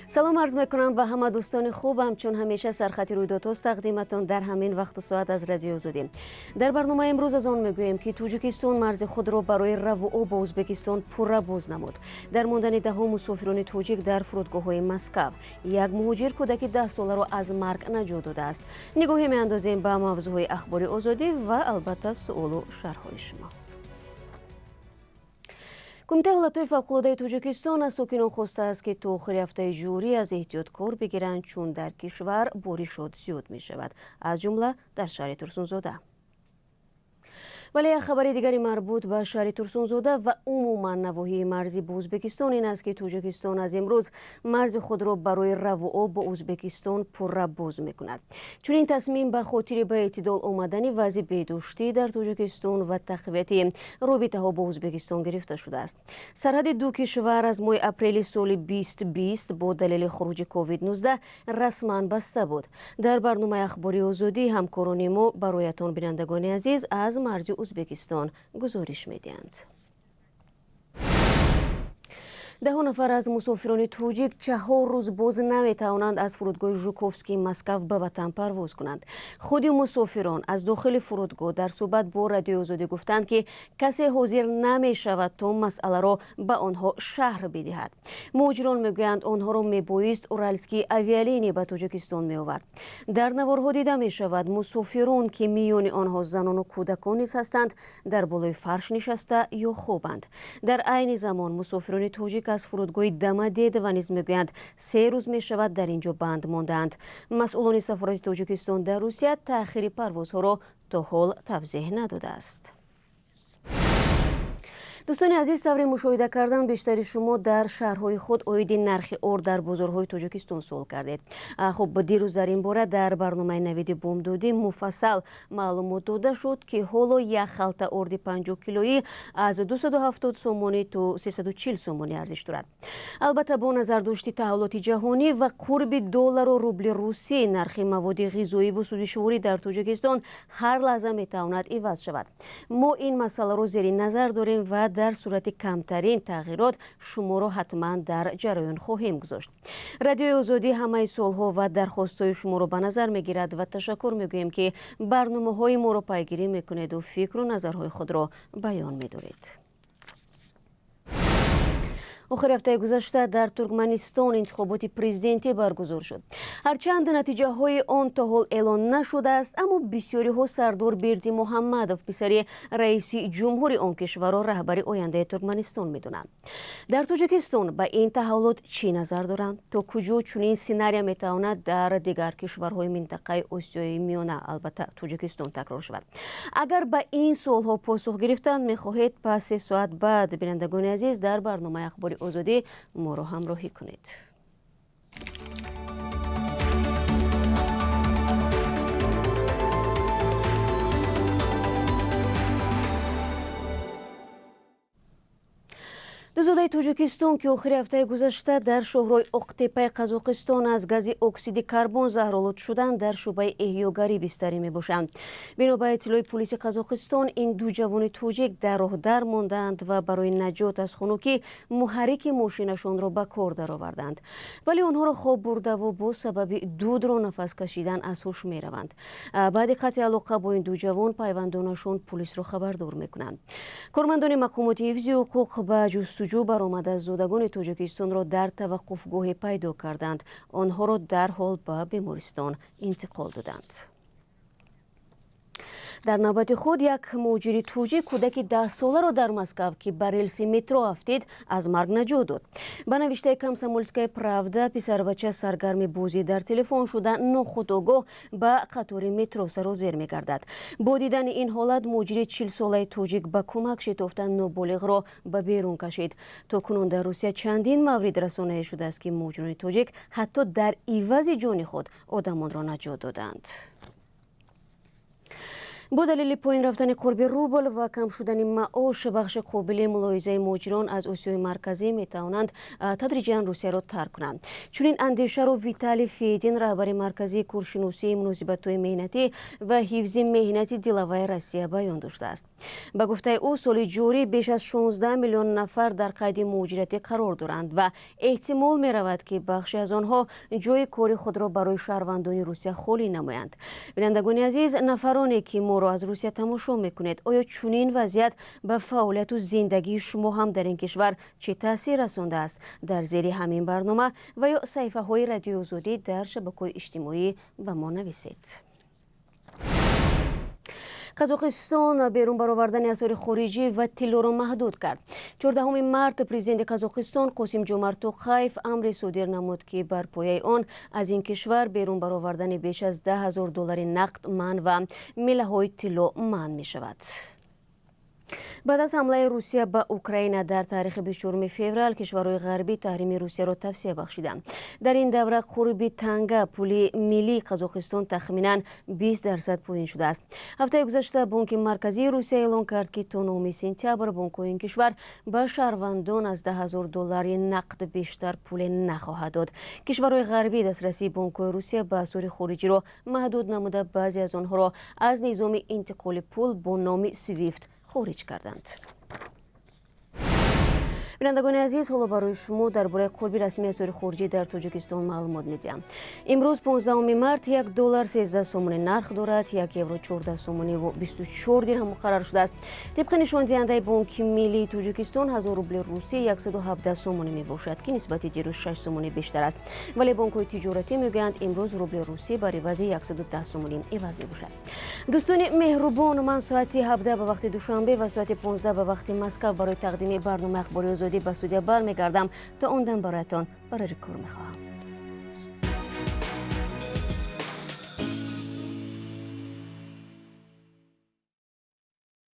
Салом арз мекунам ба ҳама дӯстони хубам, чун ҳамеша сархати рӯйдодҳост тақдиматон дар ҳамин вақту соат аз Радиои Озодӣ. Дар барномаи имрӯз аз он мегӯем, ки Тоҷикистон марзи худро барои равуо бо Ӯзбекистон пурра боз намуд. Дар мондани даҳо мусофирони тоҷик дар фурудгоҳҳои Москав, як муҳоҷир кӯдаки 10 соларо аз марг наҷот додааст. Нигоҳе меандозем ба мавзӯъҳои Ахбори Озодӣ ва албатта суолу шарҳҳои шумо. Кумитаи ҳолатҳои фавқулодаи Тоҷикистон аз сокинон хостааст, ки то охири ҳафтаи ҷорӣ аз эҳтиёт кор бигиранд, чун дар кишвар боришот зиёд мешавад, аз ҷумла дар шаҳри Турсунзода. Вале як хабари дигари марбут ба шаҳри Турсунзода ва умуман навоҳии марзӣ бо Ӯзбекистон ин аст, ки Тоҷикистон аз имрӯз марзи худро барои равуо бо Ӯзбекистон пурра боз мекунад. Чунин тасмим ба хотири ба эътидол омадани вазъи беҳдоштӣ дар Тоҷикистон ва тақвияти робитаҳо бо Ӯзбекистон гирифта шудааст. Сарҳади ду кишвар аз моҳи апрели соли 2020 бо далели хуруҷи ковид-19 расман баста буд. Дар барномаи Ахбори Озодӣ ҳамкорони мо бароятон, бинандагони азиз, аз марзи Ӯзбекистон гузориш медиҳанд. Даҳо нафар аз мусофирони тоҷик 4 рӯз боз наметавонанд аз фурудгоҳи Жуковскии Москав ба ватан парвоз кунанд. Худи мусофирон аз дохили фурудгоҳ дар суҳбат бо Радиои Озодӣ гуфтанд, ки касе ҳозир намешавад, то масъаларо ба онҳо шарҳ бидиҳад. Муҳоҷирон мегӯянд, онҳоро мебоист Уральские авиалинии ба Тоҷикистон меовард. Дар наворҳо дида мешавад, мусофирон, ки миёни онҳо занону кӯдакон низ ҳастанд, дар болои фарш нишаста ё хобанд. Дар айни замон мусофирони тоҷик аз фурудгоҳи Домодедово низ мегӯянд, 3 рӯз мешавад дар ин ҷо банд мондаанд. Масъулони сафорати Тоҷикистон дар Русия таъхири парвозҳоро то ҳол тавзеҳ надодааст. Дӯстони азиз, тавре мушоҳида кардам, бештари шумо дар шаҳрҳои худ оиди нархи орд дар бозорҳои Тоҷикистон суол кардед. Хуб, дирӯз дар ин бора дар барномаи Навиди бомдодӣ муфассал маълумот дода шуд, ки ҳоло як халта орди 50 килоӣ аз 270 сомонӣ то 340 сомонӣ арзиш дорад. Албатта, бо назардошти таҳаввулоти ҷаҳонӣ ва қурби доллару рубли русӣ, нархи маводи ғизоиву сӯзишворӣ дар Тоҷикистон ҳар лаҳза метавонад иваз шавад. Мо ин масъаларо зери назар дорем ва дар сурати камтарин тағйирот шуморо ҳатман дар ҷараён хоҳем гузошт. Радиои Озодӣ ҳамаи суолҳо ва дархостҳои шуморо ба назар мегирад ва ташаккур мегӯем, ки барномаҳои моро пайгирӣ мекунеду фикру назарҳои худро баён медоред. Охири ҳафтаи гузашта дар Туркманистон интихоботи президентӣ баргузор шуд. Ҳарчанд натиҷаҳои он то ҳол эълон нашудааст, аммо бисёриҳо Сардор Бердимуҳаммадов, писари раиси ҷумҳури он кишварро, раҳбари ояндаи Туркманистон медонанд. Дар Тоҷикистон ба ин таҳаввулот чӣ назар доранд? То куҷо чунин сценария метавонад дар дигар кишварҳои минтақаи Осиёи Миёна, албатта Тоҷикистон, такрор шавад? Агар ба ин суолҳо посух гирифтан мехоҳед, пас 3 соат баъд, бинандагони азиз, дар барномаи Ахбори Озодӣ моро ҳамроҳӣ кунед. Дузодаи Тоҷикистон, ки охири ҳафтаи гузашта дар шоҳрои Оқтепаи Қазоқистон аз гази оксиди карбон заҳролуд шуданд, дар шӯъбаи эҳёгарӣ бистарӣ мебошанд. Бино ба иттилои пулиси Қазоқистон, ин ду ҷавони тоҷик дар роҳ дар мондаанд ва барои наҷот аз хунукӣ муҳаррики мошинашонро ба кор дароварданд, вале онҳоро хоб бурдаву бо сабаби дудро нафас кашидан аз ҳуш мераванд. Баъди қатъи алоқа бо ин ду ҷавон пайвандонашон пулисро хабардор мекунанд. Кормандони мақомоти ҳифзи ҳуқуқ ба ҷустуҷӯ баромада, зодагони Тоҷикистонро дар таваққуфгоҳе пайдо карданд. Онҳоро дарҳол ба бемористон интиқол доданд. Дар навбати худ, як муҳоҷири тоҷик кӯдаки 10 соларо дар Москав, ки ба релси метро афтид, аз марг наҷот дод. Ба навиштаи Комсомольская правда, писарбача саргарми бозӣ дар телефон шуда, нохудогоҳ ба қатори метро сарозер мегардад. Бо дидани ин ҳолат муҳоҷири 40-солаи тоҷик ба кӯмак шитофта, ноболиғро ба берун кашид. То кунун дар Русия чандин маврид расонаӣ шудааст, ки муҳоҷирони тоҷик ҳатто дар ивази ҷони худ одамонро наҷот доданд. Бо далели поин рафтани қурби рубл ва кам шудани маош, бахши қобили мулоҳизаи муҳоҷирон аз Осиёи Марказӣ метавонанд тадриҷан Русияро тарк кунанд. Чунин андешаро Виталий Федин, раҳбари Марказии коршиносии муносибатҳои меҳнатӣ ва ҳифзи меҳнати деловой Россия, баён доштааст. Ба гуфтаи ӯ, соли ҷорӣ беш аз 16 миллион нафар дар қайди муҳоҷиратӣ қарор доранд ва эҳтимол меравад, ки бахше аз онҳо ҷои кори худро барои шаҳрвандони Русия холӣ намоянд. Бинандагони азиз, нафароне ки моро аз Русия тамошо мекунед, оё чунин вазъият ба фаъолияту зиндагии шумо ҳам дар ин кишвар чӣ таъсир расондааст? Дар зери ҳамин барнома ва ё саҳифаҳои Радиои Озодӣ дар шабакаҳои иҷтимоӣ ба мо нависед. Қазоқистон берун баровардани асъори хориҷӣ ва тиллоро маҳдуд кард. 14 март президенти Қазоқистон Қосим Ҷомарт Тоқаев амре содир намуд, ки бар пояи он аз ин кишвар берун баровардани беш аз 10 000 доллари нақд манъ ва милаҳои тилло манъ мешавад. Баъд аз ҳамлаи Русия ба Украина дар таърихи 24 феврал, кишварҳои ғарбӣ таҳрими Русияро тавсия бахшиданд. Дар ин давра қурби танга, пули миллии Қазоқистон, тахминан 20% поин шудааст. Ҳафтаи гузашта Бонки Марказии Русия эълон кард, ки то 9 сентябр бонкҳои ин кишвар ба шаҳрвандон аз 10 000 доллари нақд бештар пуле нахоҳад дод. Кишварҳои ғарбӣ дастрасии бонкҳои Русия ба асъори хориҷиро маҳдуд намуда, баъзе аз онҳоро аз низоми интиқоли пул бо номи Свифт хориҷ карданд. Бинандагони азиз, ҳоло барои шумо дар бораи қурби расмии асъори хориҷӣ дар Тоҷикистон маълумот медиҳам. Имрӯз, 15 март, 1 доллар 13 сомонӣ нарх дорад, 1 евро 14 сомониву 24 дирҳам муқаррар шудааст. Тибқи нишондиҳандаи Бонки Миллии Тоҷикистон, 1000 рубли русӣ 117 сомонӣ мебошад, ки нисбати дирӯз 6 сомонӣ бештар аст. Вале бонкҳои тиҷоратӣ мегӯянд, имрӯз рубли русӣ бар ивази 110 сомонӣ иваз мебошад. Дӯстони меҳрубон, ман соати 17 ба вақти Душанбе ва соати 15 ба вақти Москав барои тақдими барномаи Ахбори Озодӣ ба студия бармегардам. То он дам бароятон барори кор мехоҳам.